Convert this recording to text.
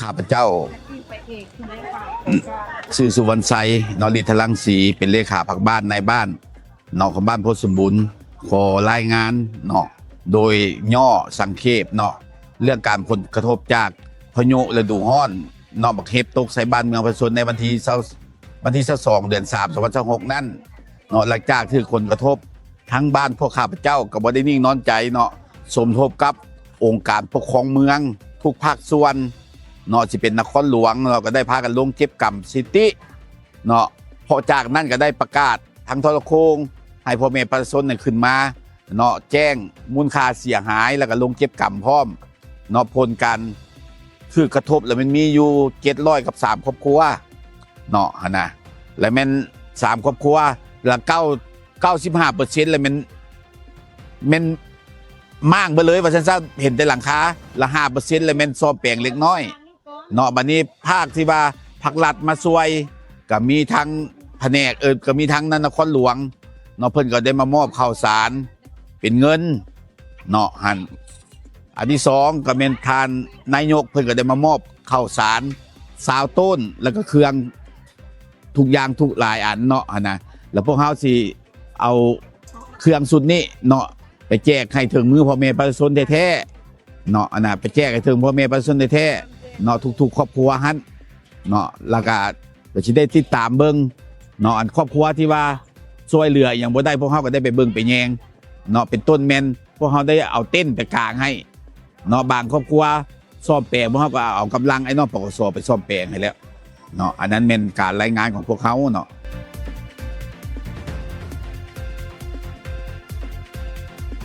ຂ້າພະເຈົ້າ ຊື່ສຸວັນໄຊ ເນາະ ລິດທະລັງສີ ເປັນເລຂາພັກບ້ານນາຍບ້ານເນາະ ຂອງບ້ານໂພນສົມບູນ ຂໍລາຍງານເນາະ ໂດຍຫຍໍ້ສັງເຂບເນາະ ເລື່ອງການຜົນກະທົບຈາກພາຍຸລະດູຮ້ອນເນາະ ບັກເຫັບຕົກໃສ່ບ້ານເມືອງປະຊາຊົນໃນວັນທີຊາວ ວັນທີຊາວສອງ ເດືອນສາມ ສອງພັນຊາວຫົກນັ້ນເນາະ ຫຼັງຈາກຖືກຜົນກະທົບ ທາງບ້ານພວກຂ້າພະເຈົ້າກໍບໍ່ໄດ້ນິ່ງນອນໃຈເນາະ ສົມທົບກັບອົງການປົກຄອງເມືອງທຸກພາກສ່ວນເນາະ ຊິເປັນນະຄອນຫຼວງເນາະ ກໍໄດ້ພາກັນລົງເກັບກຳສະຖິຕິເນາະ ເພາະຈາກນັ້ນກໍໄດ້ປະກາດທາງໂທລະໂຄ່ງໃຫ້ພໍ່ແມ່ປະຊາຊົນນັ້ນຂຶ້ນມາເນາະ ແຈ້ງມູນຄ່າເສຍຫາຍ ແລ້ວກໍລົງເກັບກຳພ້ອມເນາະ ຜົນການຖືກກະທົບ ແລ້ວແມ່ນມີຢູ່ເຈັດຮ້ອຍກັບສາມຄອບຄົວເນາະ ຫັ້ນນະ ແລ້ວແມ່ນສາມຄອບຄົວ ແລ້ວເກົ້າ ເກົ້າສິບຫ້າເປີເຊັນ ແລ້ວແມ່ນ ແມ່ນມ້າງເບິດເລີຍວ່າຊັ້ນຊະ ເຫັນແຕ່ຫຼັງຄາ ແລ້ວຫ້າເປີເຊັນ ແລ້ວແມ່ນສ້ອມແປງເລັກນ້ອຍເນາະ ບັດນີ້ພາກທີ່ວ່າພາກລັດມາຊ່ວຍ ກໍມີທັງພະແນກ ເອີ ກໍມີທັງນະຄອນຫຼວງເນາະ ເພິ່ນກໍໄດ້ມາມອບເຂົ້າສານເປັນເງິນເນາະ ຫັ້ນ ອັນທີສອງກໍແມ່ນທ່ານນາຍົກ ເພິ່ນກໍໄດ້ມາມອບເຂົ້າສານຊາວໂຕນ ແລ້ວກໍເຄື່ອງ ທຸກຢ່າງທຸກຫຼາຍອັນເນາະ ຫັ້ນນະ ແລ້ວພວກເຮົາຊິເອົາເຄື່ອງຊຸດນີ້ເນາະ ໄປແຈກໃຫ້ເຖິງມືພໍ່ແມ່ປະຊາຊົນແທ້ໆເນາະ ອັນນະ ໄປແຈກໃຫ້ເຖິງພໍ່ແມ່ປະຊາຊົນແທ້ໆເນາະ ທຸກໆຄອບຄົວຫັ້ນເນາະ ແລ້ວກະ ກໍຊິໄດ້ຕິດຕາມເບິ່ງເນາະ ອັນຄອບຄົວທີ່ວ່າຊ່ວຍເຫຼືອອີ່ຫຍັງບໍ່ໄດ້ ພວກເຮົາກໍໄດ້ໄປເບິ່ງໄປແຍງເນາະ ເປັນຕົ້ນແມ່ນພວກເຮົາໄດ້ເອົາເຕັນໄປກາງໃຫ້ເນາະ ບາງຄອບຄົວສ້ອມແປງ ພວກເຮົາກໍເອົາກຳລັງໄອ້ນ້ອງ ປກສ ໄປສ້ອມແປງໃຫ້ແລ້ວເນາະ ອັນນັ້ນແມ່ນການລາຍງານຂອງພວກເຮົາເນາະ